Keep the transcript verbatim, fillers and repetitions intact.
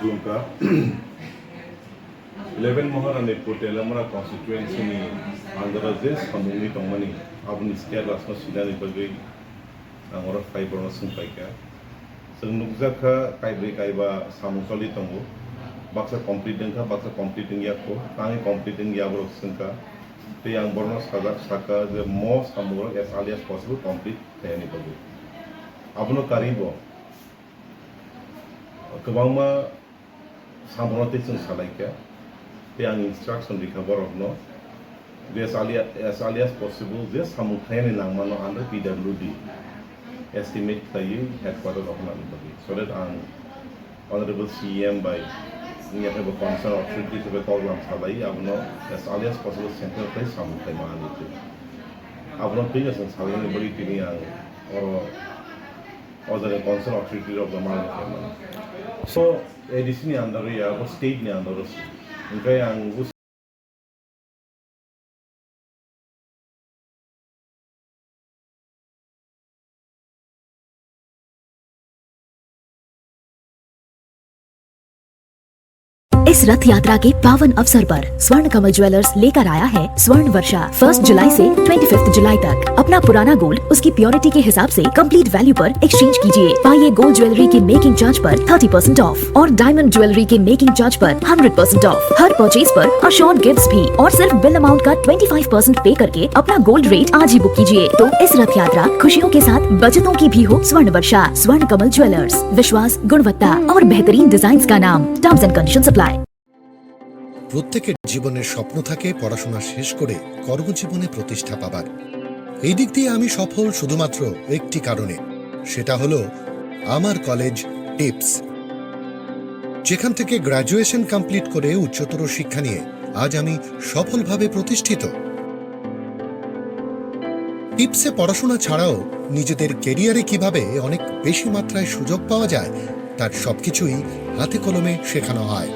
Khulumkha. Eleven Maharani Pur Teliamura constituency ni under o je samungni tongmani, aboni status no sinani bagwi ang oro phai borokno swngpaikha. Chwng nukjakha, kaibrwi kaiba samung choli tongo, baksa complete wngkha, baksa complete wngya kho, tangwi complete wngya borok swngkha. Tei ang borokno sajak sakha je mo samungrok as early as possible complete khaiyani bagwi. Abono karwi bo kwbangma samungrok tei chwng salaikha, tei ang instruction rikha borokno, je as early, as early as possible je samung khaiyani nangmano under P W D estimate khlaiwi headquarter rok nani bagwi, so that ang Honorable C E M bai wngya khe bo concern authority khe bai koklam salai, abono as early as possible center khlai samung khlaima ani twi. Abono twi chwng salnani bagwi tini ang oro o jaga concern authority rok bai malai khlaimani. So A D C ni under o ya, abo state ni under o se. Hingkhe ang इस रथ यात्रा के पावन अवसर पर स्वर्ण कमल ज्वेलर्स लेकर आया है स्वर्ण वर्षा। फर्स्ट जुलाई से ट्वेंटी फिफ्थ जुलाई तक अपना पुराना गोल्ड उसकी प्योरिटी के हिसाब से कंप्लीट वैल्यू पर एक्सचेंज कीजिए। पाइए गोल्ड ज्वेलरी के मेकिंग चार्ज पर थर्टी परसेंट ऑफ और डायमंड ज्वेलरी के मेकिंग चार्ज पर हंड्रेड परसेंट ऑफ। हर परचेज पर अश्योर्ड गिफ्ट्स भी और सिर्फ बिल अमाउंट का ट्वेंटी फ़ाइव परसेंट पे करके अपना गोल्ड रेट आज ही बुक कीजिए। तो इस रथ यात्रा खुशियों के साथ बचतों की भी हो। स्वर्ण वर्षा, स्वर्ण कमल ज्वेलर्स, विश्वास, गुणवत्ता और बेहतरीन डिजाइन्स का नाम। Terms and conditions apply. প্রত্যেকের জীবনের স্বপ্ন থাকে পড়াশোনা শেষ করে কর্মজীবনে প্রতিষ্ঠা পাবার। এই দিক দিয়ে আমি সফল শুধুমাত্র একটি কারণে, সেটা হলো আমার কলেজ টিপস। যেখান থেকে গ্র্যাজুয়েশন কমপ্লিট করে উচ্চতর শিক্ষা নিয়ে আজ আমি সফলভাবে প্রতিষ্ঠিত। টিপসে পড়াশোনা ছাড়াও নিজেদের ক্যারিয়ারে কিভাবে অনেক বেশি মাত্রায় সুযোগ পাওয়া যায়, তার সবকিছুই হাতে কলমে শেখানো হয়।